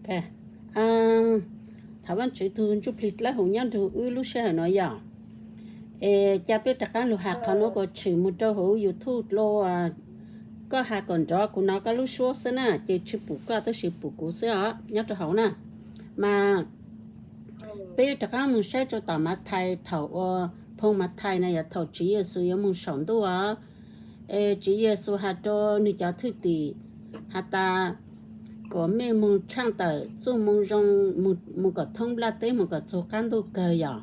Thov Vaajtswv tug ntsuj plig dlawb huv nyob nrug wb lub sij hawm nuav yog. Es ca peb rov qaab lug has qhov nuav kuas tshwm moog rua huv YouTube lug. Koj has kom nrov, kuv nov koj lub suab xwb na, ces tsi pum koj tab sis pum kuv xwb os, nyob rua hauv na. Mas peb rov qaab moog saib rua tom Mathais, thaum uas phoo Mathais na yog thaum Tswv Yexus yuav moog saum ntuj os. Es Tswv Yexus has rua nwg cov thwj tim has tas kom mej moog tshaaj tawm txuj moo zoo, moog kom thoob nplaj teb moog kom txug qaab ntuj kawg yog.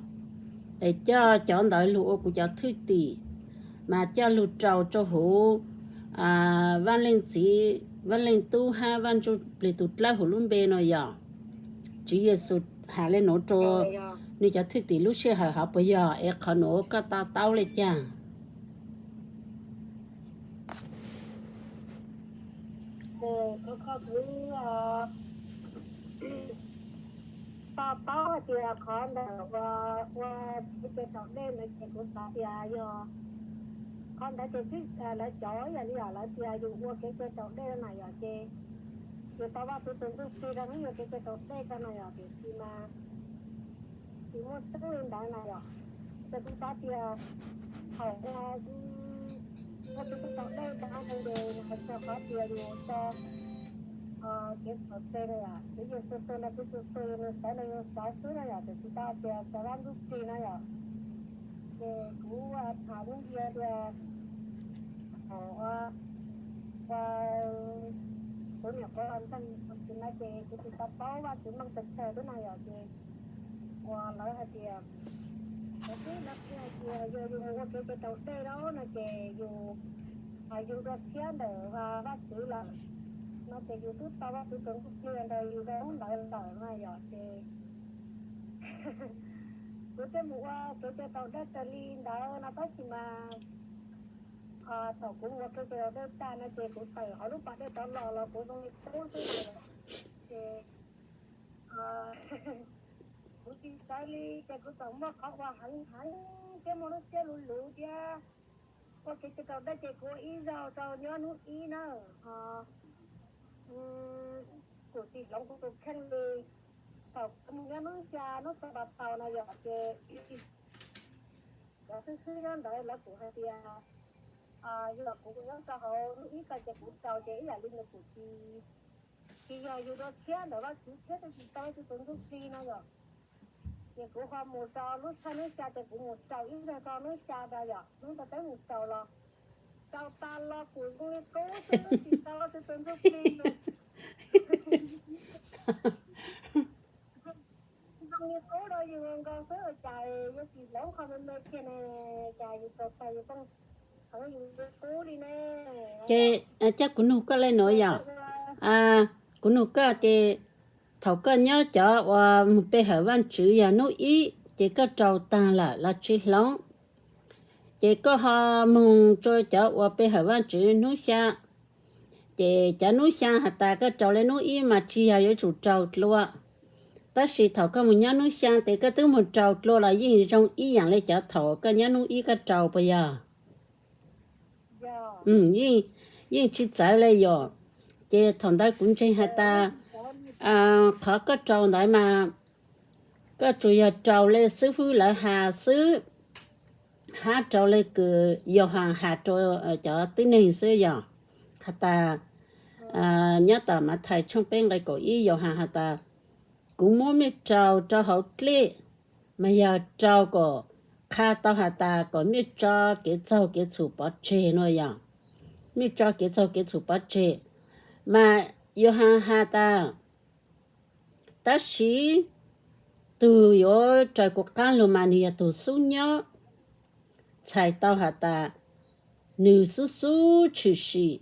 Es coj cov ntawd lug ua kuv cov thwj tim, mas coj lug rau rua huv Vaaj Leej Txiv, Vaaj Leej Tub hab Vaaj Ntsuj Plig tug dlawb huv lub npe nuav yog. Tswv Yexus has le nuav rua nwg cov thwj tim lub sij hawm hov puas yog? Es qhov nuav koj to taub le caag? To taub hais tias qhov ntawm ua, ua kev cai raus dej ntawd ces kuv xav tias yog qhov ntawd ces lawv cov yog li yog lawv tias yus ua kev cai raus dej na yog ces yus tau Vajtswv tus ntsuj plig rau hnub yus kev cai raus dej rau na yog, tiam sis mas tsis muaj tseeb li ntawd na yog. Ces kuv xav tias thaum ua kev cai raus dej rau hnub ces hais txog qhov tias yus tso kev txhaum tseg na yog, ces yus tus tus na kuv tus tus yus nws xaiv na yus xaiv xwb na yog, tiam sis tau tias cov Vajtswv ntsuj plig na yog. Ces kuv tham lub ntias tias thaum ua kuv nyuam qhuav los ntseeg Vajtswv na ces kuv tsis tau paub Vajtswv meej pes tsawg xwb na yog, ces uas lawv hais tias lawv twb lawv hais tias yog yus mus ua kev cai raus dej lawm no ces yus, yus dua tshiab ntawm Vajtswv lawm no ces yus twb tau Vajtswv tus ntsuj plig ntawd yus rau hnub ntawd lawm na yog ces kuv thiaj mus ua kev cai raus dej raws li ntawd no tab sis mas thaum kuv mus ua kev cai raus dej tag no ces kuv tawm hauv lub pas dej rov los los kuv zoo li qub xwb na yog. Ces kuv tsis txawv li ces kuv txawm muaj qhov ua heev heev thiab muaj lub siab luv luv thiab. Ua kev cai raus dej ces kuv ua ib zaug rau nyob hnub ib na, ho kuv tsis hloov kuv tus kheej li. Thaum kuv mus nyob hnub xya hnub xya pas tau na yog ces cov xib hwb nyob ntawd lawv kuj hais tias yog kuv nyob rau hauv hnub ib ko ces kuv raus ces ib yam li nws kuj tsis, tsis yog yus dua tshiab ntawm Vajtswv thiab tsis tau Vajtswv tus ntsuj plig no yog. Ces kuv ho mus rau lub thawj hnub xya ces kuv mus raus ib zaug rau hnub xya ntawd yog hnub ntaug teb mus raus los, raus tas los kuj zoo li qub xwb tsis tau Vajtswv tus ntsuj plig. Zoo li qub rau yus nkaus xwb cas yuav tsis hloov qhov me me kiag ne, cas yus raus tas yus pheej heev yus li qub li ne. Ces coj kuv nug koj le nuav yog, kuv nug koj ces thaum koj nyob cov uas mus pe hawm Vajtswv yog hnub ib ces koj raus taag lawm los tsis hloov? Ces koj ho moog rua cov uas pe hawm Vajtswv hnub xya, ces cov hnub xya has tas koj raus le hnub ib mas tsis yog yuav tsum raus dlua, tab sis thaum koj mus nyob hnub xya tes koj twb mus raus dlua los yeej zoo ib yaam le cov thaum koj nyob hnub ib koj raus puas yog? Yeej, yeej tsis txawv le yom. Ces thaum ntawd kuv ntseeg has tas qhov koj raus ntawd mas koj tsuas yog raus le xib fwb lawv has xwb, hab raus le kws Yauhas has rua cov tib neeg xwb yog. Has tas nyob tom Mathais tshooj peb nqe kaum ib Yauhas has tas, kuv muab mej raus rau hauv dlej, mas yog raus kom qha tau has tas kom mej tso kev txaug kev txhum pov tseg no yog, mej tso kev txaug kev txhum pov tseg. Mas Yauhas has tas, tab sis tug yuav raws kuv qaab lug mas nwg yog tug xub nyob, txhais tau has tas nwg xub xub tshwm sim,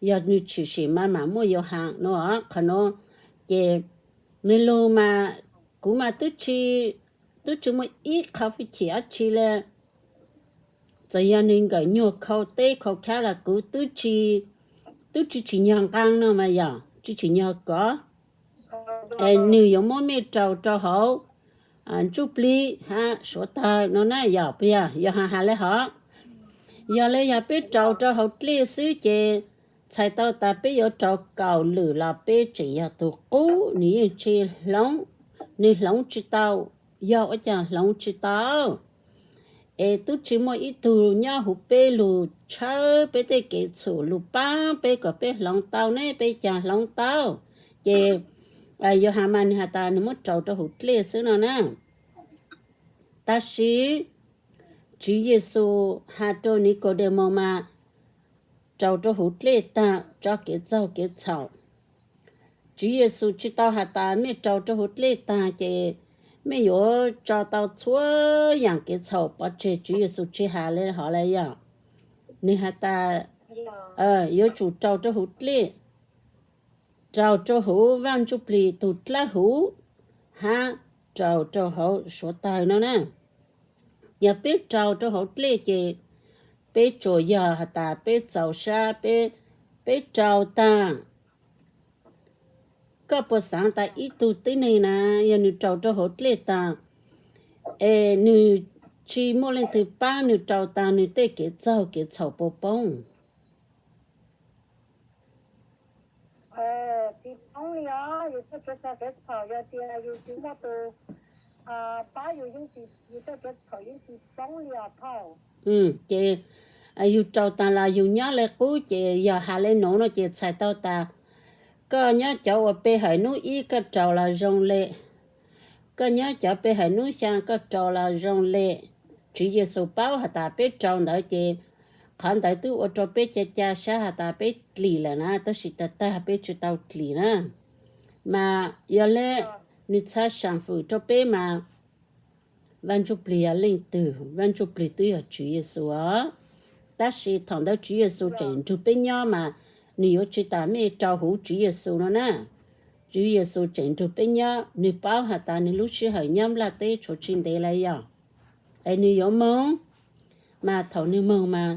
yog nwg tshwm sim mas mam muaj Yauhas no. Qhov no ces nwg lug mas kuv mas twb tsi, twb tsi muaj ib qho fwj chim dab tsi le. Txawm yog nwg nkawm nyuag khau teb khau khab los kuv twb tsi, twb tsi tsim nyog nqaa no mas yog tsi tsim nyog kov. Es nwg yuav muab mej raus rau hauv ntsuj plig hab suav tawg no na yog puas yog? Yauhas has le hov. Yog le yog peb raus rau hauv dlej xwb ces Txhais tau tas peb yuav rau kaum lwm los peb tseem yog tus qub, nws yeej tsis hloov, nws hloov tsis tau. Yog ua cas hloov tsis tau? Es twb tsis muaj ib tug nyob huv peb lug tshawb peb tej kev txhaum lug paab peb kom peb hloov tau ne, peb cas hloov tau? Ces Yauhas mas nws has tas nws muab rau rau huv dlej xwb no na. Tab sis Tswv Yexus has rau Nikaudemaus mas rau rau huv dlej taag tso kev txaug kev txhaum. Tswv Yexus tsis tau has tas mej rau rau huv dlej taag ces mej yuav tso tau txhua yaam kev txhaum pov tseg, Tswv Yexus tsis has le hov le yog. Nws has tas yuav tsum rau rau huv dlej, rau rau huv Vaaj Ntsuj Plig tug dlawb huv hab rau rau hauv suav tawg no na. Yog peb rau rau hauv dlej ces peb tsuas yog has tas peb txaus sab, peb, peb rau taag. Koj puas xaav tas ib tug tib neeg na, yog nws rau rau hauv dlej taag es nws tsis muaj leej twg paab nws rau taag nws tej kev txaug kev txhaum puas poob? Tsis poob li os, yus tej kev txaug kev txhaum yog tias yus tsis muaj tus pab yus, yus tej kev txhaum yeej tsis poob li os phauj. Ces yus rau taag los yus nyob le qub, ces yog has le nuav no ces txhais tau tas koj nyob cov uas pe hawm nub ib koj rau los zoo le, koj nyob cov pe hawm nub xyaa koj rau los zoo le. Tswv Yexus paub has tas peb rau ntawd ces qhov ntawd twb ua rau peb ca ca sab has tas peb dlim lawm na, tab sis tag tag peb tsis tau dlim na. Mas yog le nws txhaj saam fwm rau peb mas Vaaj Ntsuj Plig yog leej twg? Vaaj Ntsuj Plig twb yog Tswv Yexus os. Tab sis thaum ntawd Tswv Yexus tseem nrug peb nyob mas nws yuav tsis tas mej rau huv Tswv Yexus no na. Tswv Yexus tseem nrug peb nyob, nws paub has tas nws lub sij hawm nyob nplaj teb tshuav tsis ntev lawm yog, es nws yuav moog. Mas thaum nws moog mas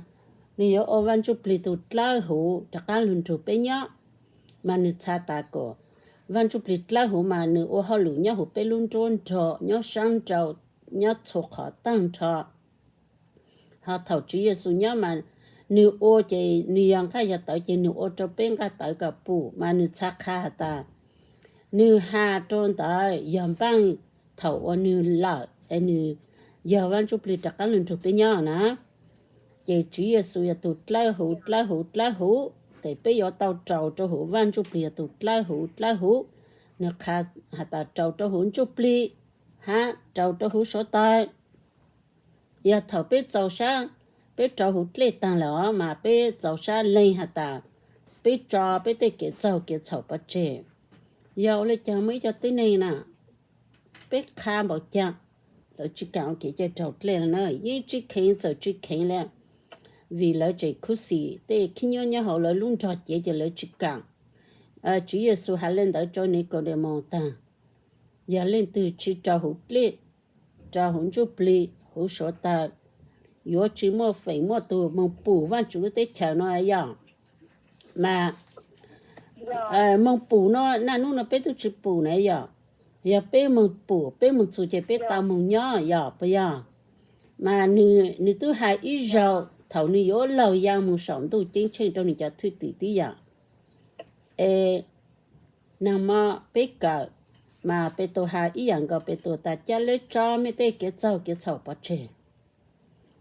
nws yuav ua Vaaj Ntsuj Plig tug dlawb huv rov qaab lug nrug peb nyob. Mas nws txhaj tas kom Vaaj Ntsuj Plig dlawb huv mas nws ua hauj lwm nyob huv peb lub nruab nrog, nyob saab nraud, nyob txhua qhov taag nrho. Ho thaum Tswv Yexus nyob mas nws ua ces nws yog nqaj yog tawv ces nws ua rau peb nqaj tawv kom pum, mas nws txhaj qha has tas nws has rau ntawd yog npaaj thaum uas nws lawm es nws yog Vaaj Ntsuj Plig rov qaab lug nrug peb nyob na. Ces Tswv Yexus yog tug dlawb huv, dlawb huv, dlawb huv, ces peb yuav tau rau rau huv Vaaj Ntsuj Plig yog tug dlawb huv, dlawb huv. Nws qha has tas rau rau huv Ntsuj Plig hab rau rau huv suav tawg. Yog thaum peb txaus sab, peb rau huv dlej taag lawm os mas peb txaus sab leeg has tas peb tso peb tej kev txaug kev txhaum pov tseg. Yog ua le caag muaj ib co tib neeg na, peb qha npaum caag lawv tsis kaam ua kev cai raug dlej na, yeej tsis kheev txawm tsis kheev le, vim lawv tseem khuv xim tej khib nyiab nyob hauv lawv lub nrog cev ces lawv tsis kaam. Tswv Yexus has le ntawd rau Nikaudemaus taag, yog leej twg tsis rau huv dlej, rau huv Ntsuj Plig, huv suav tawg, yuav tsis muaj feem muaj tug moog pum Vaajtswv lub teb chaws no yog. Mas moog pum no, naj nub no peb twb tsis pum na yog. Yog peb moog pum, peb moog txug ces peb tau moog nyob yog puas yog? Mas nws twb has ib zaug thaum nws yuav laug yaa moog saum ntuj ceeb tsheej rau nws cov thwj tim tib yam. Es nag mo peb kawm, mas Petus has ib yam nkaus, Petus tas ca le tso mej tej kev txaug kev txhaum pov tseg.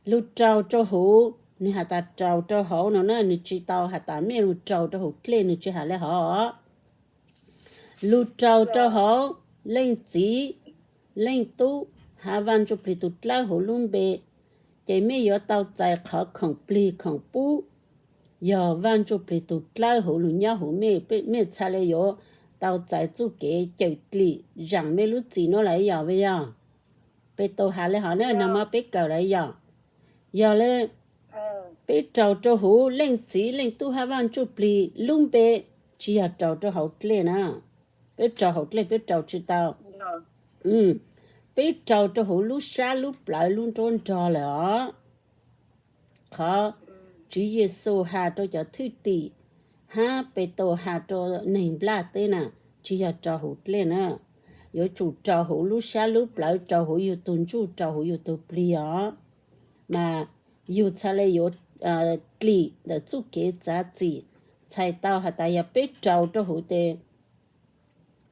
Lug rau rau huv, nws has tas rau rau hauv no na, nws tsis tau has tas mej lug rau rau huv dlej, nws tsis has le hov. Lug rau rau hauv Leej Txiv, Leej Tub, hab Vaaj Ntsuj Plig tug dlawb huv lub npe, ces mej yuav tau txais qhov khoom plig khoom pub. Yog Vaaj Ntsuj Plig tug dlawb huv lug nyob huv mej, mej txhaj le yuav tau txais txuj kev cawm dlim zaam mej lub txim nuav lawm yog puas yog? Petus has le hov na, nag mo peb kawm lawm yog. Yog le peb rau rau huv Leej Txiv, Leej Tub hab Vaaj Ntsuj Plig lub npe, tsis yog rau rau hauv dlej na. Peb rau hauv dlej peb rau tsis tau. Peb rau rau huv lub sab lub plawv lub nruab nrog lawm os. Qhov Tswv Yexus has rau cov thwj tim hab Petus has rau neeg nplaj teb na, tsis yog rau huv dlej na. Yuav tsum rau huv lub sab lub plawv, rau huv yug tug ntsuj, rau huv yug tug plig os. Mas yug txhaj le yuav dlim ntawm txuj kev txav txim, txhais tau has tas yog peb raug rau huv tes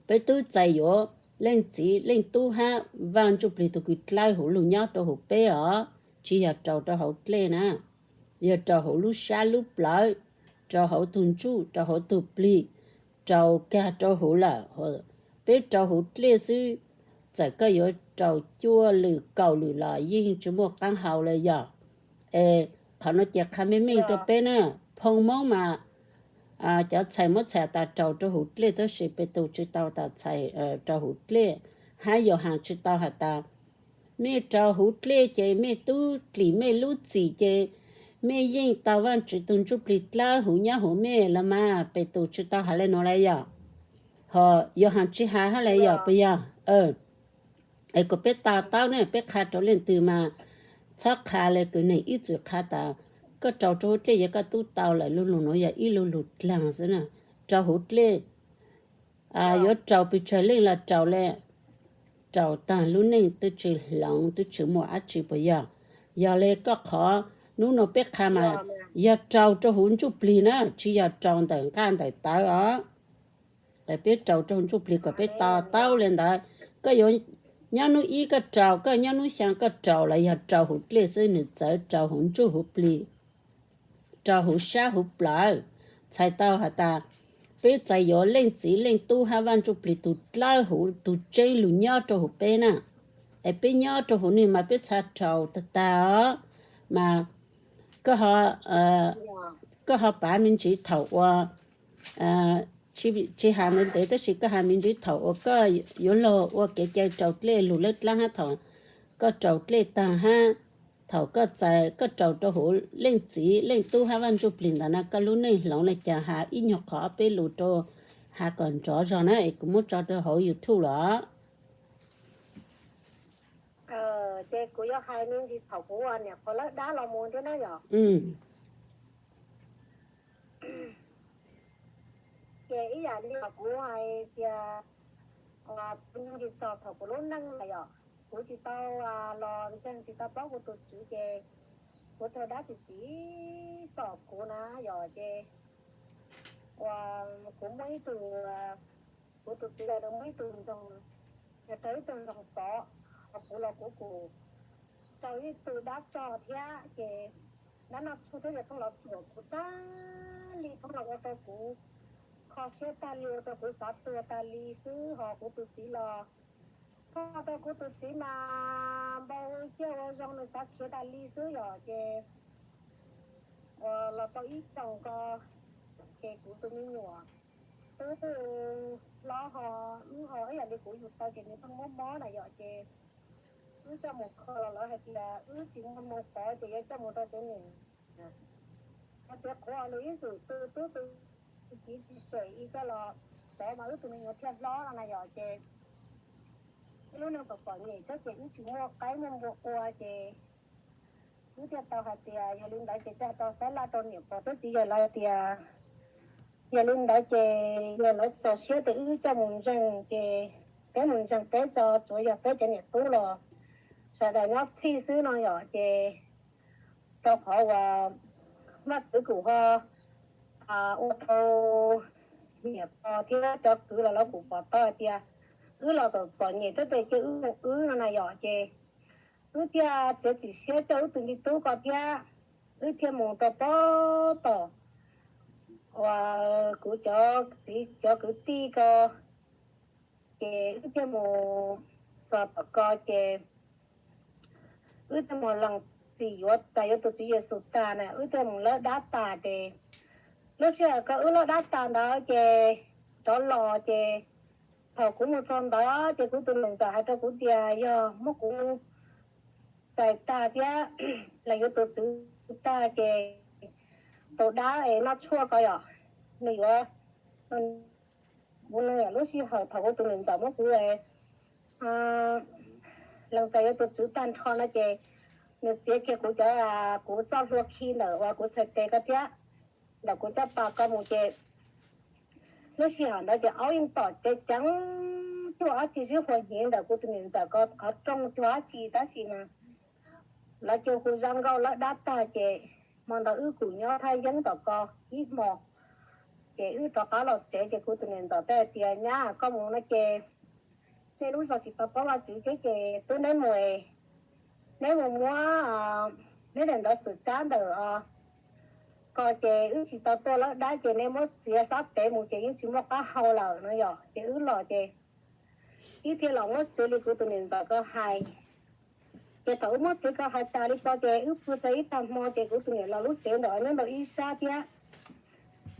peb twb txais yuav Leej Txiv Leej Tub hab Vaaj Ntsuj Plig tug kws dlawb huv lug nyob rau huv peb os, tsi yog raug rau hauv dlej na, yog raug huv lub sab lub plawv, raug hauv tug ntsuj, raug hauv tug plig, raug kag rau huv lawm. Peb raug huv dlej xwb, txawm koj yuav raug cuaj lwm kaum lwm los yeej tsi muaj qaab hau le yog. Es qhov no ces qha meej meej rau peb na, phoo Moob mas cov txhais muab txhais tas raug rau huv dlej tab sis Petus tsi tau tas txhais raug huv dlej, hab Yauhas tsi tau has tas mej raug huv dlej ces mej tub dlim mej lub txim ces mej yeej tau Vaajtswv tug Ntsuj Plig dlawb huv nyob huv mej los mas. Petus tsi tau has le nuav le yog, ho Yauhas tsi has hab le yog puas yog? Es kuas peb to taub ne, peb qha rau leej twg mas txhob qha le kws neeg ib txwm qha tas koj raug rau huv dlej yog koj tub tau lawm, lu lug nuav yog ib lu lug dlaag xwb na. Raug huv dlej yuav raug pes tsawg leej los raug le, raug taag lub neej twb tsi hloov twb tsi muaj dab tsi puas yog? Yog le koj qhov nub nua peb qha mas yog raug rau huv Ntsuj Plig na, tsi yog raug ntawm nqaj ntawm tawv os. Peb raug rau huv Ntsuj Plig kom peb to taub le ntawd. Koj yuav nyob nub ib koj raug, koj nyob nub xyaa koj raug los yog raug huv dlej xwb, nwg txawv raug huv ntsuj huv plig, raug huv sab huv plawv. Txhais tau has tas peb txais yuav Leej Txiv Leej Tub hab Vaaj Ntsuj Plig tug dlawb huv tug tseeb lug nyob rau huv peb na. Es peb nyob rau huv nwg mas peb txha raug tag tag os. Mas koj ho pav me ntsis thaum uas, tsi has ntev ntev tab sis koj has me ntsis thaum uas koj yuav luag ua kev cai raus dlej lug lawb dlaab hab thaum koj raus dlej taag hab thaum koj txais koj raus rau huv Leej Txiv Leej Tub hab Vaaj Ntsuj Plig ntawd na koj lub neej hloov le caag, has ib nyuag qhov ob peb lus rau has kom nrov zog na es kuv muab tso rau hauv YouTube los. Ces kuv yuav hais me ntsis thaum kuv niam qhuav lawb dab los mus thiab na yom. Ces ib yam li kuv hais tias, kuv nyob tsis txog thaum kuv lub neej na yom, kuv tsis tau los ntseeg tsis tau paub kuv tus tswv ces kuv raug dab tsi txim txim txom kuv na yom ces uas kuv muaj ib tug, kuv tus txiv los muaj ib tug ntxoog, raug ib tug ntxoog xov, ho kuv los kuv kuj raug ib tug dab tsog thiab ces dab noj tshuaj thiab ces pheej los tsuam kuv tag li, pheej los ua rau kuv kho siab tag li, ua rau kuv xav tuag tag li xwb. Ho kuv tus txiv los, pheej ua rau kuv tus txiv mas npau ciaj ua zoo, nws xav khiav tas li xwb yom ces uas los tau ib xyoos ko ces kuv tus me nyuam twb hlob ho, wb ho ib yam li kuv yug tau ces nws pheej mob mob na yom ces wb coj mus kho los lawv hais tias wb tsis muaj mob pov ces yuav coj mus rau cov niam, cov txiv qhuav los ib txwm tu tub tu kiv tsis sem ib coj los pov mas wb tus me nyuam thiaj hlob no na yom ces wb lub neej pom pom nyem thiab ces wb tsis muaj qaib muaj npua ua ces wb thiaj tau hais tias yog li ntawd ces thiaj tau xav laj rau niam pog thiab txiv yawg lawv tias yog li ntawd ces yog lawv txaus siab tias wb coj mus ntseeg ces peb mus ntseeg peb tso, tsuav yog peb cov niam tub los sawv daws nyob txhij xwb no yom ces rau qhov uas Vajtswv kuj ho ua rau niam pog thiab cov kwv los lawv kuj pom tau hais tias wb los txom txom nyem thiab tes cia wb mus wb no na yom ces wb thiaj txiav txim siab coj wb tus me tub ko thiab wb thiaj mus rau pob tom uas kuv cov txiv cov kwv tij ko ces wb thiaj mus txog tom ko ces wb thiaj mus lees txim yuav tas yuav tus Tswv Yexus tag na, wb thiaj mus lawb dab tas ces lub sij hawm ko wb lawb dab tas ntawd ces rov los ces thaum kuv mus txog ntawd ces kuv tus niam ntxawm hais rau kuv tias yog muab kuv txais tag thiab lees yuav tus Tswv tag ces tus dab es noj tshuaj ko yom nws yuav, kuv nws lub sij hawm thaum kuv tus niam ntxawm muab kuv lees txais yuav tus Tswv tag nrho no ces nws txiav kiag kuv cov, kuv txoj hlua khi ntawm uas kuv txhais tes ko thiab ntawm kuv caj pas ko mus ces lub sij hawm ntawd ces aub yeej tom ceev ceev cuaj ob tsi sib huas hnyiv ntawm kuv tus niam ntxawm ko qhov rooj cuag dab tsi tab sis mas lawv cia kuv zoo nkauj lawb dab tag ces hmo ntawd wb kuj nyob thaj yeeb tom ko ib hmo Ces wb rov qab los tsev ces kuv tus niam ntxawm teb hais tias, Nyab, koj mus no ces nej lub zos tsis tau paub Vajtswv thiab ces twb neb mus, neb mus muab neb daim ntawv xwm kab ntawm ko ces wb tsis tau tuaj lawb dab ces nej muab txiav sab pem mus ces yeej tsis muaj qab hau lawm no yom. Ces wb los ces wb thiaj los muab txiav li kuv tus niam ntxawm ko hais. Ces thaum wb muab txiav ko hais tas li ko ces wb pw txog ib tag hmo ces kuv tus niam laus lub tsev ntawd nyob ntawm ib sab thiab,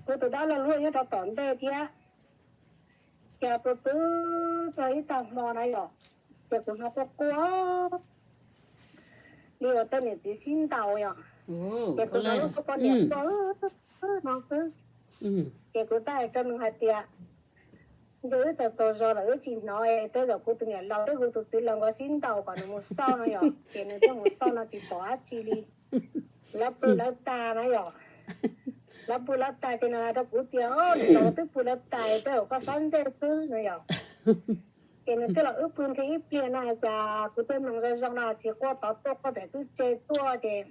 kuv tus dab laug luaj nyob rau tom ntej thiab. Ces pw pw txog ib tag hmo na yom, ces kuv hnov quaj quaj li uas tej niam txiv sib ntaus yom. Ces kuv hnov lub suab poj niam quaj no xwb. Ces kuv teb hais rau nws hais tias, Ntshe wb txawm txaus zog lawm wb tsis hnov, tej zaum kuv tus niam laus thiab kuv tus txiv laus nkawd sib ntaus kom nws mus xauj no yom. Ces nws thiaj mus xauj no tsis pom dab tsi li. Lawv pw lawv tag na yom. Lawv pw lawv tag ces nws hais rau kuv tias, Niam laus, twb pw lawv tag, tej zaum koj sab ntsej xwb no yom. Ces nws thiaj los wb pw nthi ib pliag no hais tias kuv thiaj mloog zoo zoo no tsis quaj tod tuaj quaj pem kwj tse tuaj ces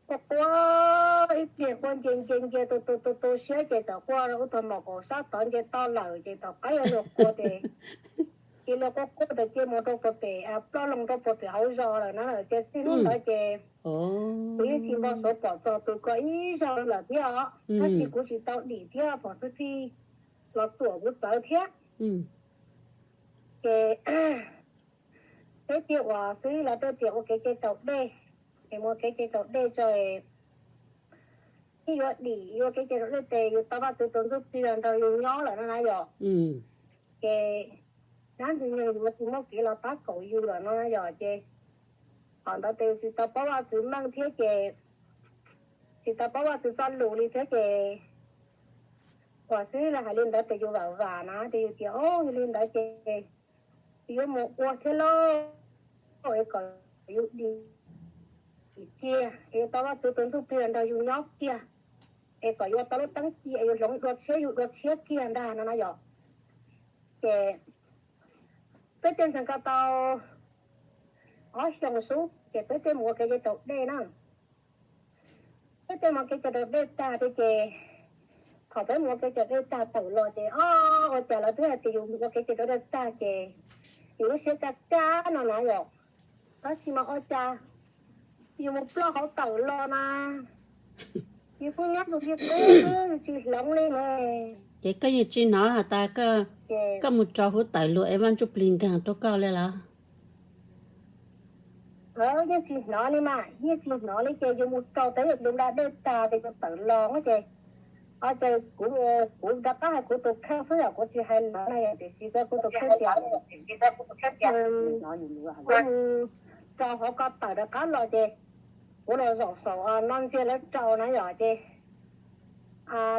quaj quaj ib pliag quaj nce nce nce tu tu tu tu siab ces txawm quaj ub tog mom kaum sab tod nce toj lawm ces thaum qab yuav luag qua ces cia li quaj quaj tas cia mus rau puag pem, ploj loo rau puag pem hauv zos lawm na. Ces txij hnub ntawd ces kuv yeej tsis npau suav pom txog tus ko ib zaug lawm thiab os, tab sis kuv tsis tau dim thiab pom xib fwb los txuam kuv txawv thiab. Ces peb thiaj ua xwb los tej tias ua kev cai raus dej, es mus ua kev cai raus dej tso, ib yuav dim yuav ua kev cai raus dej ces yus tau Vajtswv tus ntsuj plig los nrog yus nyob lawm no na yom. Ces dab ntxwg nyoog yuav tsis muaj kev los tab kaum yus lawm no na yom. Ces thaum ntawd ces yus tsis tau paub Vajtswv meej thiab ces tsis tau paub Vajtswv txoj lus li thiab ces ua xwb los hais li ntawd ces yus vam vam na ces yus tias, Au, yog li ntawd ces yuav mus ua thiab lauj, es kom yus dim kiag es tau Vajtswv tus ntsuj plig los nrog yus nyob kiag, es kom yuav tau lub teeb ci es yus hloov dua tshiab yug dua tshiab kiag ntag no na yom. Ces peb thiaj ntxeev ko tau ob xyoos xwb ces peb thiaj mus ua kev cai raus dej na. Peb thiaj mus kev cai raus dej tag ces, thaum peb mus ua kev cai raus dej tag tawm los ces, o, ua cas lawv twb hais tias yus mus ua kev cai raus dej tag ces yus lub siab kaj kaj no na yom. Tab sis mas ua cas yus mus ploj hauv tawm los na, yus kuj nyob tus li qub xwb, yus tsis hloov li ne. Ces koj yeej tsis hnov has tas koj mus rau hauv tawm los es Vaj Ntsujplig nkaag rau koj li los? Yeej tsis hnov li mas, yeej tsis hnov li ces yus mus rau teb yus da dej tag ces yus tawm los ces, o, ces kuv, kuv rov qab hais kuv tus kheej xwb yom, kuv tsis hais lawv na yom, tiam sis kuv tus kheej tias kuv mus rau hauv ko tawm rov qab los ces kuv los zaum saum no ntsia lawv rau na yom ces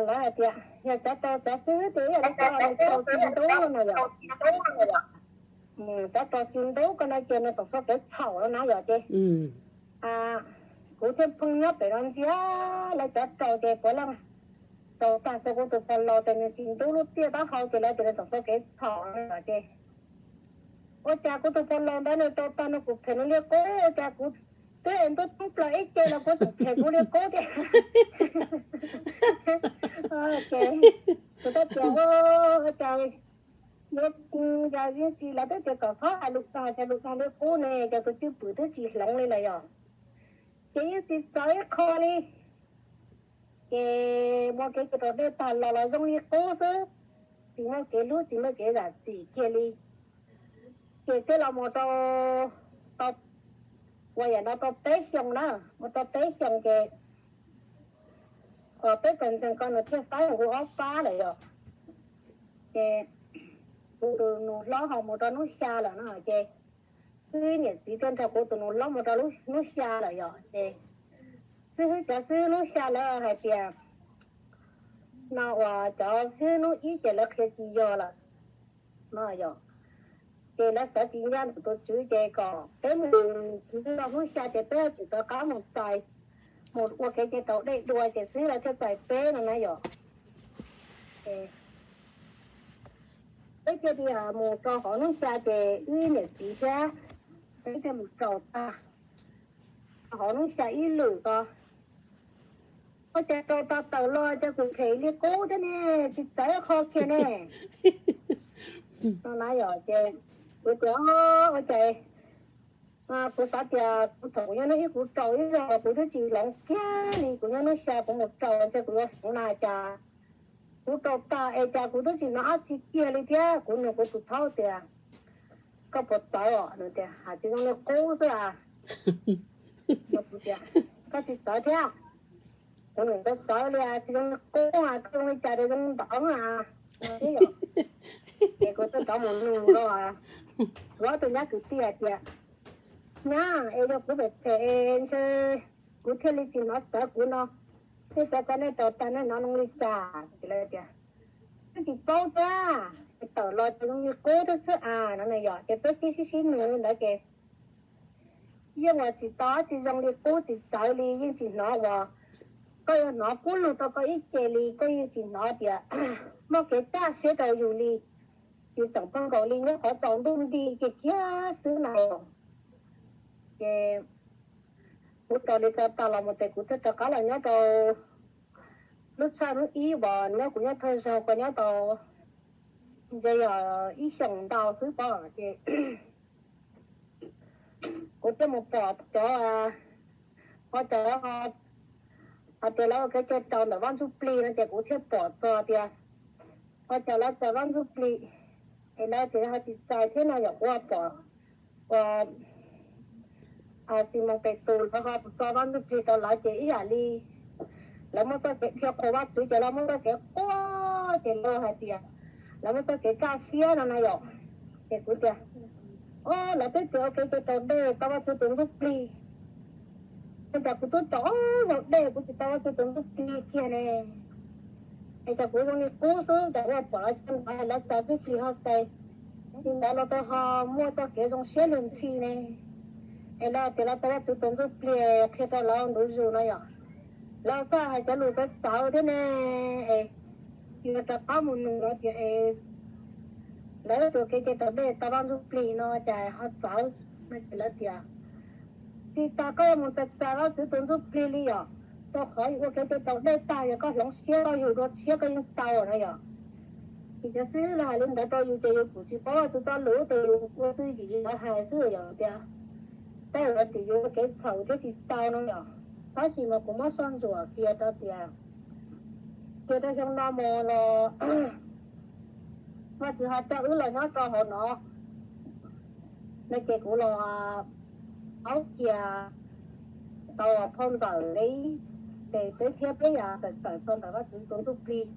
lawv hais tias yog cov rau cov xib hwb tias ib yam li cov mus rau txiv ntub no yom. Cov rau txiv ntub ko no ces nws txaus txoj kev txhaum no na yom ces kuv thiaj pheej nyob pem no ntsia lawv cov rau ces puav leej rau tag xwb kuv tus pog laus ces nws tsis ntub lub tiaj taub hau ces lawv tias nws txaus txoj kev txhaum no yom ces ua cas kuv tus pog laus ntawd nws rau tag nws kuj phem nws liab qub, ua cas kuv twb ntub tub plaws ib ce los kuv tseem phem kuv liab qub tiag. Ces kuv thiaj tias, ua cas yuav, yog tsis lawv twb tias kom txhob hais lus dag, cas lus dag liab qub ne, cas tus cwj pwm twb tsis hloov li lawm yom. Ces yeej tsis txawv ib qho li. Ces mus kev cai raus dej tag los los zoo li qub xwb, tsis muaj kev hlub tsis muaj kev zam txim kiag li. Ces thiaj los mus rau, ua yam no tau peb xyoos na, mus tau peb xyoos ces peb kawm ntseeg ko nws thiaj faib kuv ob pab lawm yom. Ces kuv tus nus hlob ho mus rau hnub xya lawm no ces wb niam txiv thiaj nrog kuv tus nus hlob mus rau hnub xya lawm yom. Ces xib hwb, cov xib hwb hnub xya lawv hais tias no uas cov xib hwb hnub ib ces lawv qhia tsis yog lawm no yom. Ces lawv xav tsis ncaj nraim tus tswv ces kom peb mus rau hnub xya ces peb yuav tsum rov qab mus txais, mus ua kev cai raus dej dua ces xib hwb lawv thiaj txais peb no na yom. Peb thiaj li mus rau hauv hnub xya ces wb niam txiv thiab peb thiaj mus rau tag hauv hnub xya ib lwm ko. Ua cas rau tau tawm los cas kuv phem li qub thiab ne, tsis txawv qhov kiag ne. No na yom, ces kuv tias, ua cas kuv xav tias kuv thaum kuv nyob hnub ib kuv rau ib zaug kuv twb tsis hloov kiag li, kuv nyob hnub xya kuv mus rau ntshe kuv yuav hloov na cas kuv rau tag es cas kuv twb tsis hnov dab tsi kiag li thiab. Kuv nug kuv tus thaub tias, koj puas txawv os? Nws tias, hais tsis zoo li qub xwb a. Kuv tias, koj tsis txawv thiab? Kuv nws txawv txawv li, tsis zoo li qub a, koj zoo li cas tias zoo ntawd a. Ces kuv twb rov mus nug rau kuv ob tug nyab kwv tij hais tias, nyab, es yog kuv phem phem es ntshe kuv thiaj li tsis hnov txawv kuv no, nej cov ko nej rau tag nej hnov zoo li cas? Ces lawv tias, twb tsis paub thiab, tawm los ces zoo li qub thiab xwb a no na yom. Ces peb sib sib sib nug li ntawd ces yeej ua tsis tau tsis zoo li qub tsis txawv li, yeej tsis hnov uas, koj yuav hnov qub lug rau koj ib ce li, koj yeej tsis hnov tias muaj kev kaj siab rau yus li. Yus tseem pheej nkaus li nyob qhov tsaus ntuj nti kiag kiag xwb na. Ces kuv rau li ko tas los mus ces kuv thiaj rov qab los nyob rau lub tshaj lub ib uas nyob kuv nyob thawj zaug ko nyob tau ntshe yog ib xyoos ntau xwb pob ces kuv thiaj mus pom cov, ho cov hais tias lawv ua kev cai raus ntawm vaj ntsuj plig no ces kuv thiaj pom txog tias ho cas lawv txais vaj ntsuj plig es lawv tias ho tsis txais thiab no yom. Kuv pom ua Xis Moos Pes Tus lawv ho txo vaj ntsuj plig rau lawv ces ib yam li lawv muaj txoj kev dhia qhuas Vajtswv ces lawv muaj txoj kev quaj ces lawv hais tias lawv muaj txoj kev kaj siab no na yom. Ces kuv tias, o, lawv twb tias ua kev cai raus dej tau Vajtswv tus ntsuj plig, ua cas kuv twb raus ob zaug dej kuv tsis tau Vajtswv tus ntsuj plig kiag ne? Es cas kuv zoo li qub xwb, cas ua pom lawv cov ntawd lawv txais ntsuj plig ho txais li ntawd los tau ho muaj txoj kev zoo siab luag ntxhi ne? Es lawv tias lawv tau Vajtswv tus ntsuj plig qhia rau lawv ntu zus no yom. Lawv txawj hais cov lus txawv txawv thiab ne. Es yus rov qab mus nug lawv tias es lawv tus kev cai raus dej tau Vajtswv tus ntsuj plig no cas ho txawv no ces lawv tias tsis tas koj yuav mus txais txais Vajtswv tus ntsuj plig li yom, rau qhov yus ua kev cai raus dej tag yog koj hloov siab koj yug dua tshiab koj yeej tau no yom. Ces cov xib hwb lawv hais li ntawd rau yus ces yus kuj tsis paub Vajtswv txoj lus ces yus ua twj ywm li lawv hais xwb yom tias, tab sis yus ua kev txhaum thiab tsis tau no yom. Tab sis mas kuv muab soj ntsuam kiag rau tias, kiag rau xyoo no mus los Vajtswv ho coj wb los nyob rau hauv no no ces kuv los paub kiag tau phau ntawv li ces peb thiab peb yam txawm kawm txog ntawm Vajtswv tus ntsuj plig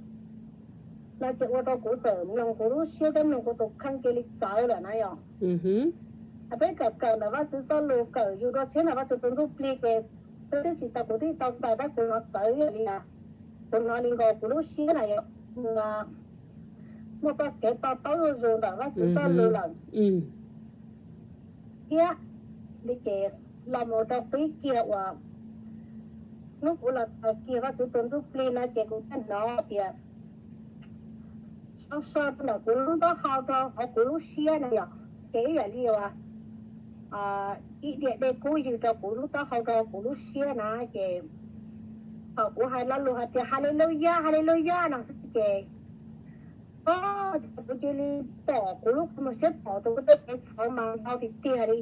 no ces ua rau kuv txawm mloog kuv lub siab thiab mloog kuv tus kheej cia li txawv lawm na yom. Peb kawm kawm ntawm Vajtswv txoj lus kawm yug dua tshiab ntawm Vajtswv tus ntsuj plig ces peb twb tsis tau, kuv twb tsis tau txais tab kuv hnov txawv ib yam li kuv hnov li nkaus kuv lub siab na yom, muaj txoj kev to taub zuj zus ntawm Vajtswv txoj lus lawm thiab li ces los mus rau qib kiag uas hnub kuv los txais kiag Vajtswv tus ntsuj plig no ces kuv thiaj hnov tias sab sab ntawm kuv lub taub hau rau hauv kuv lub siab na yom, ces ib yam li uas ib diam dej kub ywg rau kuv lub taub hau rau kuv lub siab na ces thaum kuv hais lo lus hais tias Haleluyas, Haleluyas no xwb ces o, kuv cia li pom kuv lub qhov muag siab pom tus kuv tej kev txhaum mas ntau tiag tiag li.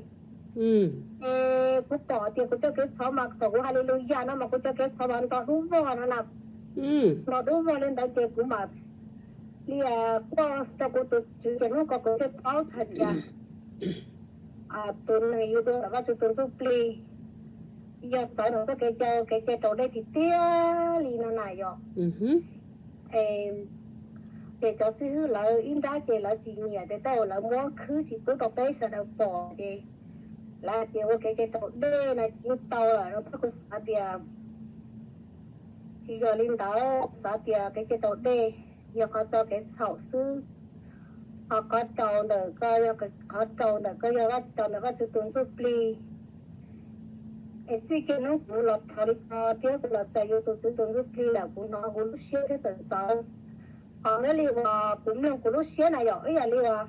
Es kuv pom tias kuv cov kev txhaum mas thaum kuv Haleluyas no mas kuv cov kev txhaum mas nto dub vog no na. Nto dub vog li ntawd ces kuv mam li quaj rau kuv tus Tswv ces hnub ko kuv thiaj paub txog tias tus neeg yug dua ntawm Vajtswv tus ntsuj plig yog txawv nws txoj kev cai, kev cai raus dej tiag tiag li no na yom. Ces cov xib hwb lawv ib nrab ces lawv tsis nyiam ces tej zaum lawv muab khwb tsis pub rau peb sawv daws pom ces lawv hais tias ua kev cai raus dej no ces yeej tau lawm no tab kuv xav tias tsis yog li ntawd, xav tias kev cai raus dej yog qhov txo kev txhaum xwb, ho qhov rau ntawm ko yog, qhov rau ntawm ko yog Vaj, rau ntawm Vajtswv tus ntsuj plig. Es txij kiag hnub kuv los dhau li ko thiab kuv los txais yus tus Tswv tus ntsuj plig lawm kuv hnov kuv lub siab thiab txawm txawv. Qhov nyob li uas kuv mloog kuv lub siab na yom, ib yam li uas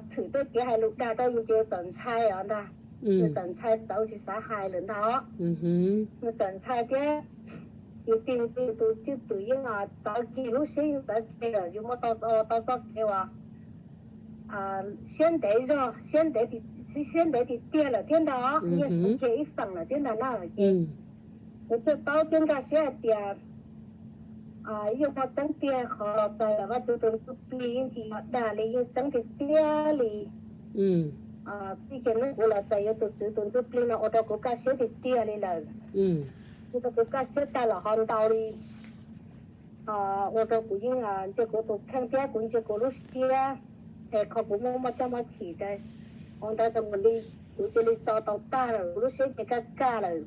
txhwm tej kev hais lus dag rau yus ces yus txawm ntshai os ntag. Yus txawm ntshai txawv tsis xav hais lawm ntag os. Yus txawm ntshai thiab Yus tig ntxiv yus tus cwj pwm yeej txawv kiag, lub siab yeej txawv kiag lawm, yus muaj tau txoj kev uas siab ntev zog, siab ntev, siab ntev tiag tiag lawm thiab ntag, yeej txawv kiag ib feem lawm thiab ntag na. Ces kuv thiaj paub thiab nkag siab hais tias yeej muaj tseeb tiag, qhov los txais ntawm Vajtswv tus ntsuj plig yeej tsis yog dag li, yeej tseeb tiag tiag li. Txij kiag hnub kuv los txais yuav tus Tswv tus ntsuj plig no ua rau kuv kaj siab tiag tiag li lawm. Ua rau kuv kaj siab tag los ho ntau li. Ua rau kuv yeej ntsia kuv tus kheej thiab kuv ntsia kuv lub siab, es qhov kuv muaj muaj coj muaj chim ua ntawd rau mus li, kuv cia li tso tau tag lawm, kuv lub siab ces kaj kaj lawm.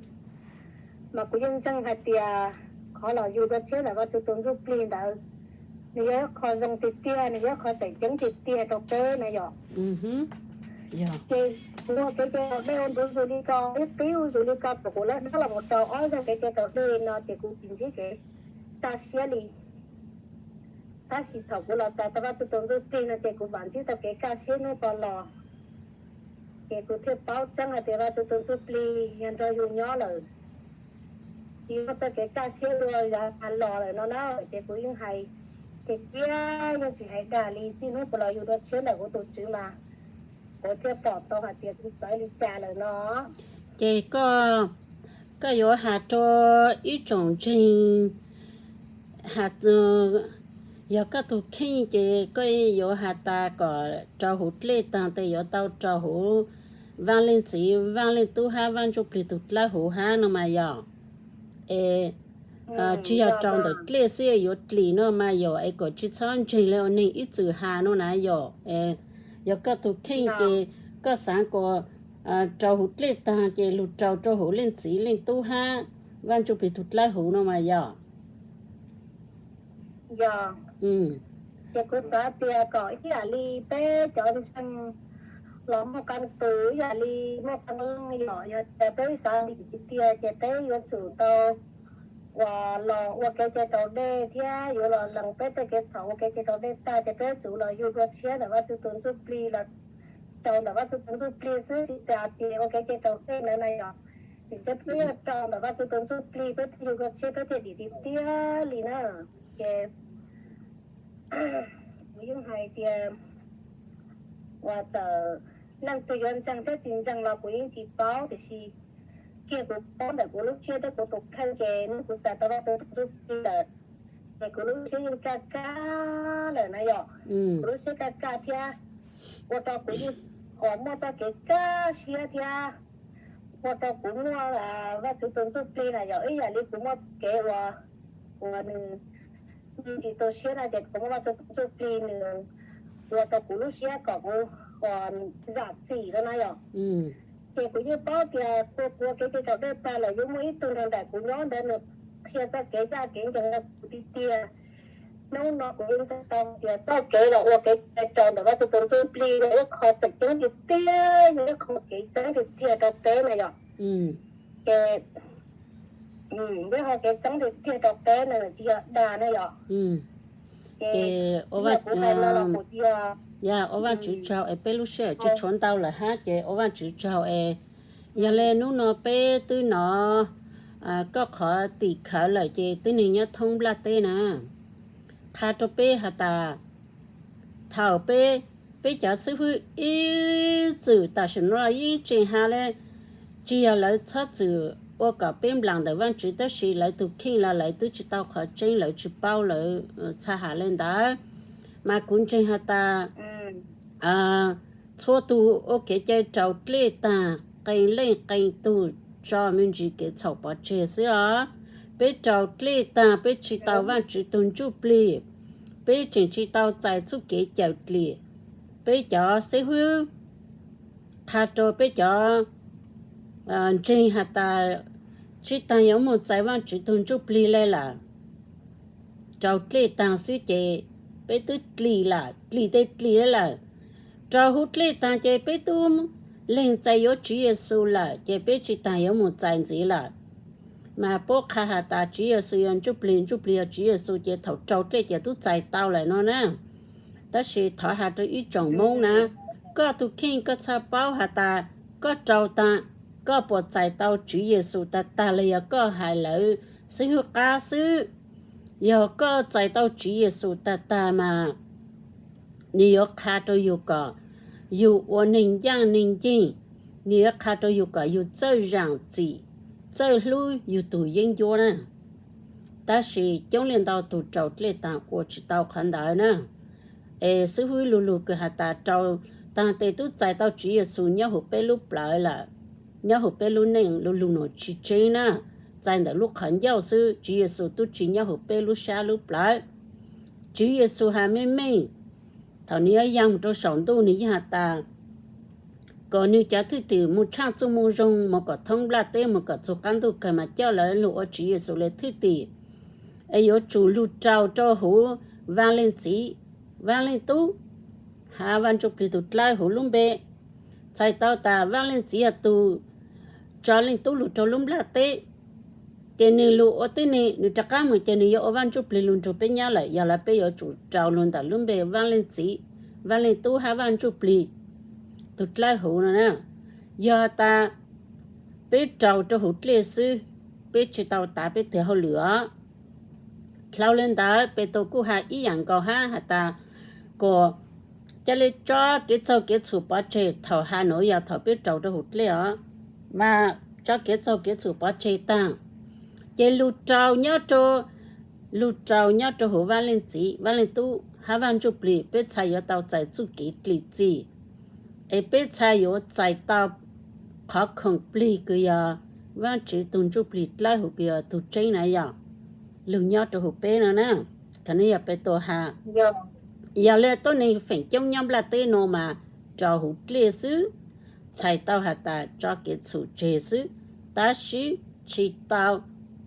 Mas kuv yeej ntseeg hais tias qhov los yug dua tshiab ntawm Vajtswv tus ntsuj plig ntawd, nws yog ib qho zoo tiag tiag, nws yog ib qho tseem ceeb tiag tiag rau peb na yom. Ces kuv ua kev cai raus dej ua ntu zus li ko, ib qib ua zus li ko, thaum kuv lawv dab los mus rau ob zaug kev cai raus dej no ces kuv tsis ntsib kev kaj siab li. Tab sis thaum kuv los txais tau Vajtswv tus ntsuj plig no ces kuv mam ntsib tau kev kaj siab hnub ko los. Ces kuv thiaj paub tseeb hais tias Vajtswv tus ntsuj plig yog nrog yus nyob lawm, yus muaj txoj kev kaj siab dua yav tas los lawm no na. Ces kuv yeej hais tiag tiag, yeej tsis hais dag li, txij hnub kuv los yug dua tshiab ntawm kuv tus Tswv mas kuv thiaj pom tau hais tias kuv txawv li cas lawm no. Ces koj, koj yuav has rau ib tsoom ntseeg, yog koj tus kheej ces koj yuav has tas kom rau huv dlej taag tes yuav tau rau huv Vaaj Leej Txiv, Vaaj Leej Tub hab Vaaj Ntsuj Plig tug dlawb huv hab no mas yog. Es tsis yog rau ntawm dlej xwb yuav dlim no mas yog, es kom tsis txhob ntseeg li ua neeg ib txwm has no na yog. Yog koj tus kheej ces koj xaav kom rau huv dlej taag ces lug rau rau huv Leej Txiv Leej Tub hab Vaaj Ntsuj Plig tug dlawb huv no mas yog. Yog, ces kuv xav tias kom ib yam li peb cov ntseeg los muaj qee tus ib yam li muaj qee leej yom, yog tias peb xav lim tiag tiag ces peb yuav tsum tau uas los ua kev cai raus dej thiab yuav los lees peb tej kev txhaum ua kev cai raus dej tag ces peb yuav tsum los yug dua tshiab ntawm Vajtswv tus ntsuj plig los rau ntawm Vajtswv tus ntsuj plig xwb, tsis tas tias ua kev cai raus dej ntawd na yom. Ces peb yuav rau ntawm Vajtswv tus ntsuj plig peb thiaj yug dua tshiab peb thiaj dim tiag tiag li na. Ces kuv yeej hais tias uas txawm leej twg yuav ntseeg thiab tsis ntseeg los kuv yeej tsis paub, tiam sis kiag kuv paub ntawm kuv lub siab thiab kuv tus kheej ces hnub kuv txais tau Vajtswv tus ntsuj plig lawm ces kuv lub siab yeej kaj kaj lawm na yom. Kuv lub siab kaj kaj thiab ua rau kuv yeej uas muaj txoj kev kaj siab thiab ua rau kuv muaj Vajtswv tus ntsuj plig na yom, ib yam li kuv muaj txoj kev uas, uas nws ntxim tu siab no ces kuv muaj Vajtswv tus ntsuj plig nws ua rau kuv lub siab kom kuv uas zam txim no na yom. Ces kuv yeej paub tias kuv ua kev cai raus dej tag lawm yuav muaj ib tug nrog nraim kuv nyob ntawd nws qhia txoj kev ncaj kev ncees rau kuv tiag tiag. Hnub no kuv yeej ntseeg tau tias txoj kev los ua kev cai raus ntawm Vajtswv tus ntsuj plig yog ib qho tseem ceeb tiag tiag, yog ib qho kev tseeb tiag tiag rau peb na yom. Ces yog qhov kev tseeb tiag tiag rau peb na, tsis yog dag na yom. Ces ua Vaajtswv tsaug es peb lub sij hawm tsis tshuav ntau lawm hab, ces ua Vaajtswv tsaug es yog le hnub no peb twb nov koj qhov tim khawv lawm ces tib neeg nyob thoob nplaj teb na, qha rau peb has tas thaum peb, peb cov xib hwb ib txwm tam sim no los yeej tseem has le, tsis yog lawv txhob txwm ua kom peb nplas ntawm Vaajtswv tab sis lawv tus kheej los lawv twb tsis tau qhov tseeb, lawv tsis paub, lawv txhaj has le ntawd. Mas kuv ntseeg has tas txhua tus ua kev cai raus dlej taag qee leej qee tug tso me ntsis kev txhaum pov tseg xwb os. Peb raus dlej taag peb tsis tau Vaajtswv tug ntsuj plig, peb tseem tsis tau txais txuj kev cawm dlim. Peb cov xib hwb qha rau peb cov ntseeg has tas tsis taag yuav moog txais Vaajtswv tug ntsuj plig le lawm. Raus dlej taag xwb ces peb twb dlim lawm, dlim tes dlim le lawm. Rau huv dlej taag ces peb tub leeg txais yuav Tswv Yexus lawm ces peb tsis taag yuav moog txais ntxiv lawm. Mas puab qha has tas Tswv Yexus yog ntsuj plig, ntsuj plig yog Tswv Yexus ces thaum raus dlej ces tub txais tau lawm no na. Tab sis thov has rau ib tsoom Moob na, koj tug kheej koj txhaj paub has tas koj raus taag, koj puas txais tau Tswv Yexus tag tag los yog koj hais lawv xib hwb qab xwb. Yog koj txais tau Tswv Yexus tag tag mas nws yuav qha rau yus kom yus ua neeg ncaj neeg ncees, nws yuav qha rau yus kom yus txawj zaam txim, txawj hlub yus tus yeeb ncuab na. Tab sis coob leej ntau tus raus dlej taag ua tsis tau qhov ntawd na. Es xib hwb lu lug kws has tas raus taag tes tub txais tau Tswv Yexus nyob huv peb lub plawv lawm, nyob huv peb lub neej, lu lug nuav tsis tseeb na. Txais ntawm lub qhov ncauj xwb, Tswv Yexus tub tsis nyob huv peb lub sab lub plawv. Tswv Yexus has meej meej, thaum nws yuav yaag mus rau saum ntuj nws yeej has tas kom nws cov thwj tim mus tshaaj txuj moo zoo mus kom thoob nplaj teb, mus kom txug qaab ntuj kawg mas coj lawv lug ua Tswv Yexus le thwj tim. Es yuav tsum lug raus rau huv Vaaj Leej Txiv, Vaaj Leej Tub, hab Vaaj Ntsuj Plig tug dlawb huv lub npe. Txhais tau tas Vaaj Leej Txiv yog tug tso Leej Tub lug rau lub nplaj teb, ces nws lug ua tib neeg, nws rov qaab mus ces nws yuav ua Vaaj Ntsuj Plig lug nrug peb nyob lawm. Yog lawm peb yuav tsum raus lug ntawm lub npe Vaaj Leej Txiv, Vaaj Leej Tub hab Vaaj Ntsuj Plig tug dlawb huv no na. Yog tas peb raus rau huv dlej xwb, peb tsis tau tav peb tug hauj lwm os. Dlhau le ntawd Petus kuj has ib yaam nkaus hab has tas kom ca le tso kev txaug kev txhum pov tseg. Thaum has nuav yog thaum peb raus rau huv dlej os, mas tso kev txaug kev txhum pov tseg taag, ces lug raus nyob rau, lug raus nyob rau huv Vaaj Leej Txiv, Vaaj Leej Tub hab Vaaj Ntsuj Plig, peb txhad yuav tau txais txuj kev dlim txim, es peb txhad yuav txais tau qhov khoom plig kws yog Vaajtswv tug Ntsuj Plig dlawb huv kws yog tug tseeb na yog lug nyob rau huv peb no na. Thaum no yog Petus has, yog le tuab neeg feem coob nyob nplaj teb nuav mas raus huv dlej xwb, txhais tau has tas tso kev txhum tseg xwb, tab sis tsis tau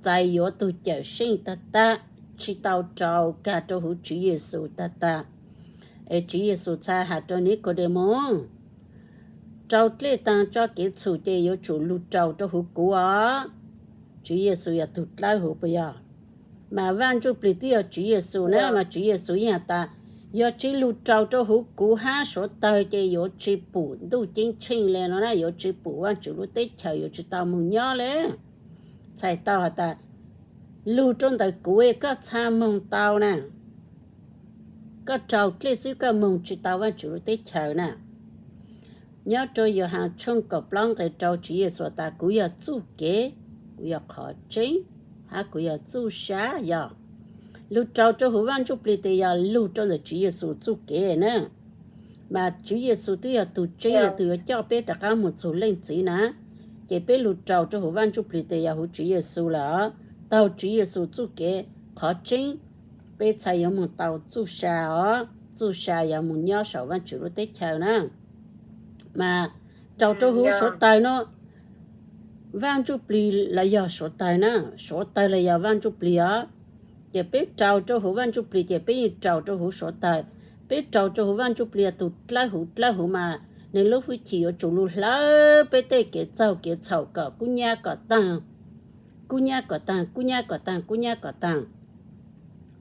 txais yuav tug Cawmseej tag tag, tsis tau raus kag rau huv Tswv Yexus tag tag. Es Tswv Yexus txhad has rau Nikaudemaus, raus dlej taag tso kev txhum ces yuav tsum lug raus rau huv kuv os. Tswv Yexus yog tug dlawb huv puas yog? Mas Vaaj Ntsuj Plig twb yog Tswv Yexus na, mas Tswv Yexus yeej has tas yog tsis lug raus rau huv kuv hab suav tawg ces yuav tsis pum ntuj ceeb tsheej le no na, yuav tsis pum Vaajtswv lub teb chaws, yuav tsis tau moog nyob le. Txhais tau has tas lug rau ntawm kuv koj txhad moog tau na. Koj raus dlej xwb koj moog tsis tau Vaajtswv lub teb chaws na. Nyob rau Yauhas tshooj kaum plaub nqe rau Tswv Yexus tas kuv yog txuj kev, kuv yog qhov tseeb, hab kuv yog txuj sa. Yog lug raus rau huv Vaaj Ntsuj Plig tes yog lug rau ntawm Tswv Yexus txuj kev na. Mas Tswv Yexus twb yog tug tseeb, yog tug yuav coj peb rov qaab moog txug Leej Txiv na. Ces peb lug raus rau huv Vaaj Ntsuj Plig tes yog huv Tswv Yexus lawm, taug Tswv Yexus txuj kev qhov tseeb, peb txhad yuav moog tau txuj sa os. Txuj sa yog moog nyob saum Vaajtswv lub teb chaws na. Mas raus rau huv suav tawg no, Vaaj Ntsuj Plig los yog suav tawg na, suav tawg los yog Vaaj Ntsuj Plig os. Ces peb raus rau huv Vaaj Ntsuj Plig ces peb yeej raus rau huv suav tawg. Peb raus rau huv Vaaj Ntsuj Plig yog tug dlawb huv, dlawb huv mas nwg lub hwj chim yuav tsum lug hlawv peb tej kev txaug kev txhaum kom kub nyab kom taag, kub nyab kom taag, kub nyab kom taag, kub nyab kom taag.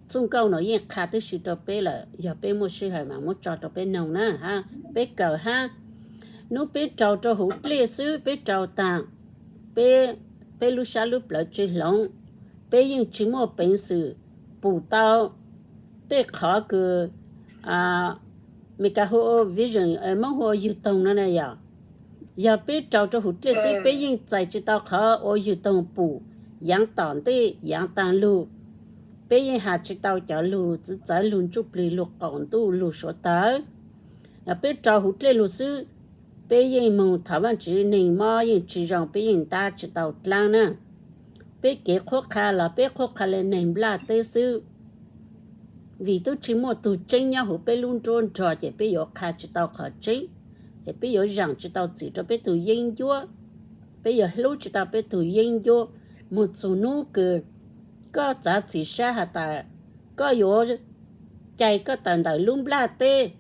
Txuj nkauj no yeej qha tib si rau peb lawm, yog peb muaj sij hawm mas muab tso rau peb noog na, peb kawm hab. Nub peb raus rau huv dlej xwb peb raus taag, peb, peb lub sab lub plawv tsis hloov, peb yeej tsis muaj peev xwm pum tau tej qhov kws Meskas hu ua vision, Moob hu ua yug toog no na yog. Yog peb raus rau huv dlej xwb peb yeej txais tsis tau qhov ua yug toog pum yaav tom ntej yaav taag lug. Peb yeej has tsis tau cov lug txwv txawv, lug ntsuj plig, lug qaum ntuj, lug suav tawg. Peb raus huv dlej lug xwb, peb yeej moog thov Vaajtswv, neeg mob yeej tsis zoo, peb yeej ntab tsis tau dlaab na. Peb kev qhuab qha los peb qhuab qha le neeg nplaj teb xwb, vim tub tsis muaj tug tseeb nyob huv peb lub nruab nrog, ces peb yuav qha tsis tau qhov tseeb, ces peb yuav zaam tsis tau txim rau peb tug yeeb ncuab, peb yuav hlub tsis tau peb tug yeeb ncuab. Moog txug nub kws koj txav txim sab has tas koj yuav cai koj tawm ntawm lub nplaj teb,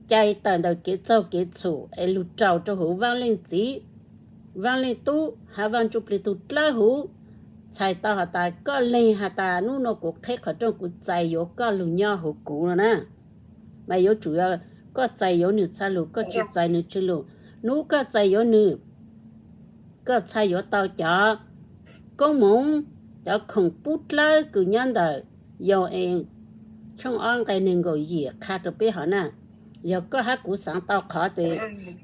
cai tawm ntawm kev txaug kev txhum es lug raus rau huv Vaaj Leej Txiv, Vaaj Leej Tub, hab Vaaj Ntsuj Plig tug dlawb huv. Txhais tau has tas koj leeg has tas nub nua kuv qheb qhov rooj, kuv txais yuav koj lug nyob huv kuv no na. Mas yuav tsum koj txais yuav nwg txha lug, koj tsis txais nwg tsi lug. Nub koj txais yuav nwg, koj txhaj yuav tau cov koob moov, cov khoom pub dlawb kws nyob ntawm Yau-ees tshooj ob nqe nees nkaum yim qha rau peb hov na. Yog koj hab kuv xaav tau qhov tes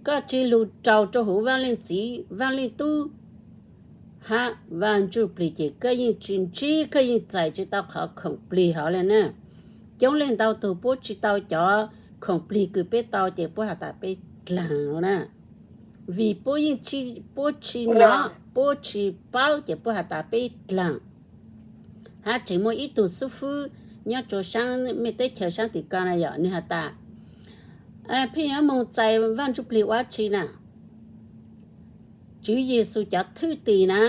koj tsi lug raug rau huv Vaaj Leej Txiv, Vaaj Leej Tub hab Vaaj Ntsuj Plig ces koj yeej tsi ntsib, koj yeej txais tsi tau qhov khoom plig hov le na. Coob leej ntau tug puab tsi tau cov khoom plig kws peb tau ces puab has tas peb dlaag na. Vim puab yeej tsi, puab tsi nov, puab tsi paub ces puab has tas peb dlaag. Hab tseem muaj ib tug xub fwb nyob rua saab mej teb chaws saab tim ko na yom, nwg has tas, pheej yuav moog txais Vaaj Ntsuj Plig ua dlaab tsi na? Tswv Yexus cov thwj tim na,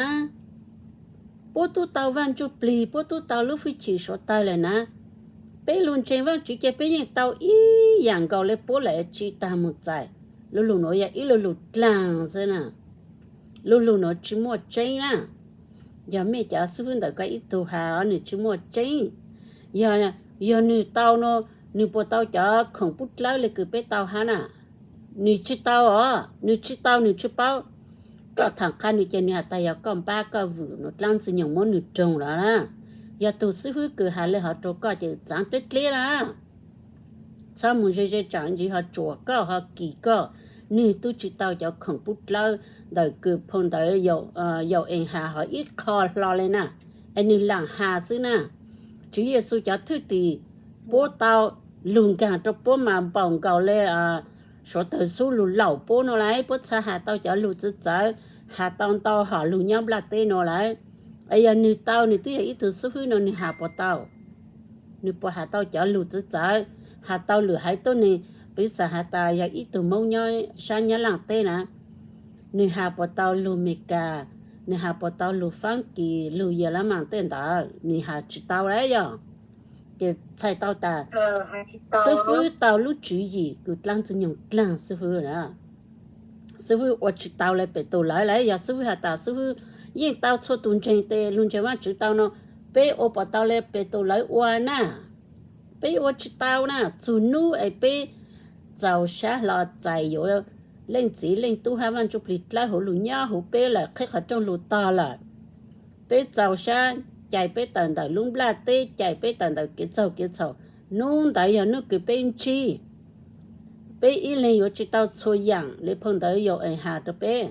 puab tub tau Vaaj Ntsuj Plig, puab tub tau lub fwj chim suav tawg lawm na. Peb lug ntseeg Vaajtswv ces peb yeej tau ib yaam nkaus le puab lawm, tsi taag moog txais. Lu lug nuav yog ib lu lug dlaag xwb na. Lu lug nuav tsi muaj tseeb na. Yog mej cov xub fwb ntawm ko ib tug has nwg tsi muaj tseeb. Yog, yog nwg tau no, nwg puas tau cov khoom pub dlawb le kws peb tau hab na? Nwg tsi tau os, nwg tsi tau, nwg tsi paub. Koj thaam qha nwg ces nwg has tas yog koj npab koj vwm nuav dlaab Ntxwg Nyoog muab nwg roog lawm na. Yog tug xub fwb kws has le hov rua koj ces txaav dleb dleb na. Txhob moog ze ze tsaam ntsis ho tsuam koj ho kis koj. Nwg tub tsi tau cov khoom pub dlawb ntawm kws phau ntawv Yau-ees has hov ib qho hlo le na, es nwg laam has xwb na. Tswv Yexus cov thwj tim puab tau lug nkaag rua puab mas npaum nkaus le suav tawg xub lug laum puab nuav lawm, puab txhaj has tau cov lug txwv txawv, has tau ntau hom lug nyob nplaj teb nuav lawm. Es yog nwg tau, nwg twb yog ib tug xub fwb no, nwg has puas tau? Nwg puas has tau cov lug txwv txawv, has tau lwm haiv tuab neeg, piv xam has tas yog ib tug Moob nyob saab Nyab Laaj teb na, nwg has puas tau lug Meskas, nwg has puas tau lug Faab Kis, lug Yas Lab Maas tej ntawd, nwg has tsi tau lawm yog. Ces txhais tau tas xub fwb tau lub tswv yim kws dlaab Ntxwg Nyoog dlaag xub fwb na. Xub fwb ua tsi tau le pem tus lawv lawm, yog xub fwb has tas xub fwb yeej tau txhua tus ntseeg tes lug ntseeg Vaajtswv tau no, peb ua puas tau le pem tus lawv ua na? Peb ua tsi tau na. Txug nub es peb txaus sab hlo txais yuav Leej Txiv Leej Tub hab Vaaj Ntsuj Plig dlawb huv lug nyob huv peb lawm, qheb qhov rooj lug tog lawm. Peb txaus sab cais peb tawm ntawm lub nplaj teb, cais peb tawm ntawm kev txaug kev txhaum. Nub ntawd yog nub kws peb ntsib, peb ib leeg yuav tsi tau txhua yaam le phau ntawv Yau-ees has rua peb.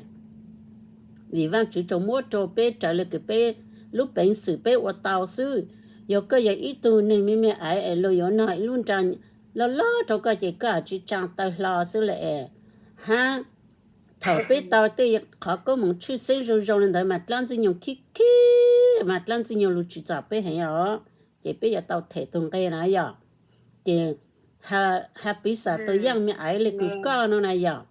Vim Vaajtswv tsuas muab rua peb raws le kws peb lub peev xwm peb ua tau xwb. Yog koj yog ib tug neeg me me aiv es luag yuav nog ib lub nra loj loj rau koj ces koj tsi tsaa taw hlo xwb le es. Hab thaum peb tau tej qhov koob moov tshwj xeeb zoo zoo le ntawd mas dlaab Ntxwg Nyoog khib khib, mas dlaab Ntxwg Nyoog lug tsim txom peb heev os, ces peb yuav tau them tug nqe na yog. Ces has piv xam tau yaaj me aiv le kws koj no na yog,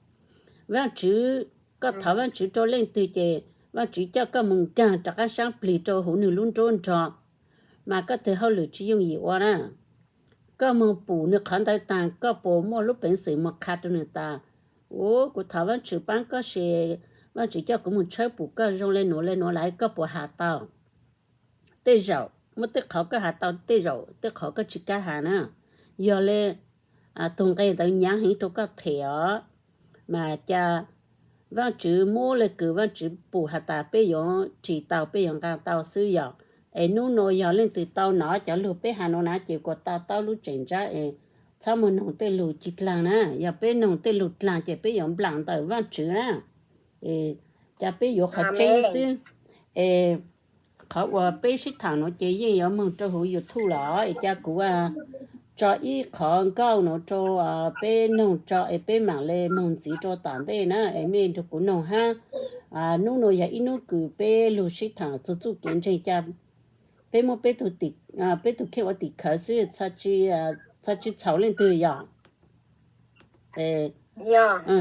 Vaajtswv, koj thov Vaajtswv rau leej twg ces Vaajtswv coj koj moog nkaag rov qaab saab plig rau huv nwg lub nruab nrog, mas koj tug hauj lwm tsi yooj yim ua na. Koj moog pum nwg qhov ntawd taag, koj puas muaj lub peev xwm moog qha rau nwg tas, u, kuv thov Vaajtswv paab koj se, Vaajtswv coj kuv moog tshawb pum koj zoo le nuav le nuav lawm, koj puas has tau? Tej zaum muaj tej qhov koj has tau, tej zaum tej qhov koj tsi kav has na. Yog le tug nqe ntawd nyaav heev rau koj them os, mas ca Vaajtswv muab le kws Vaajtswv pum has tas peb yuav ris tau, peb yuav nqaa tau xwb yog. Es nub nua yog leej twg tau nov cov lug peb has nua na ces kuas to taub lub tseem ntsab es txhob moog noog tej lug ci dlaag na. Yog peb noog tej lug dlaag ces peb yuav nplaam ntawm Vaajtswv na. Es ca peb yuav qhov tseeb xwb. Es qhov uas peb sib thaam nuav ces yeej yuav moog rau huv YouTube los es ca kuv tso ib qhov nkauj nuav rau peb noog tso es peb maam le moog ntxiv rau tom ntej na, es mej nrug kuv noog hab. Nub nua yog ib nub kws peb lug sib thaam txug txuj kev ntseeg ca, peb muab peb tug kheej ua tim khawv xwb, txhaj tsi txhaum leej twg yog.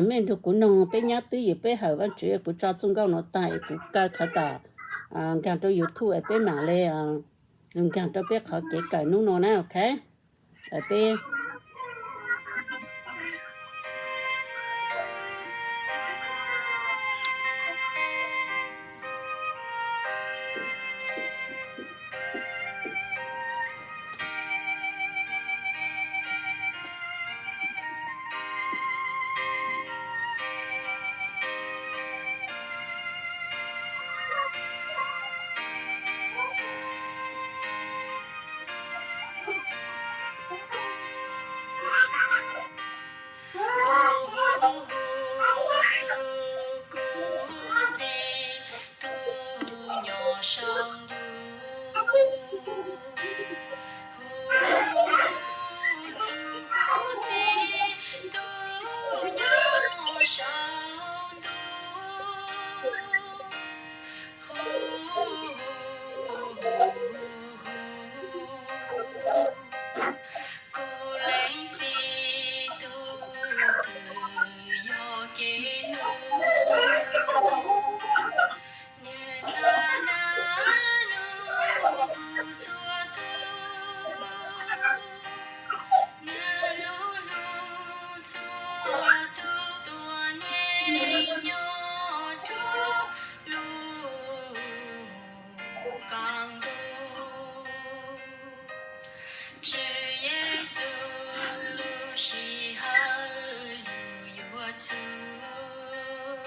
Mej nrug kuv noog, peb nyab twb ywm peb hawm Vaajtswv, kuv tso txuj nkauj nuav taag es kuv kaw qhov tas nkaag rau YouTube es peb maam le nkaag rau peb qhov kev kawm nub nua na, ok. Peb Hu txug kuv txiv tub nyob saum ntuj. Hu txug kuv txiv tub nyob saum ntuj. Hu, hu, hu, hu. Kuv leej txiv tub twb yog kev hlub. Nws txawm hnav nws hu txhua tug, nws lub hlub txhua tug tuab neeg nyob rua lub qaab ntuj. Tswv Yexus lub sij hawm yus yuav txug.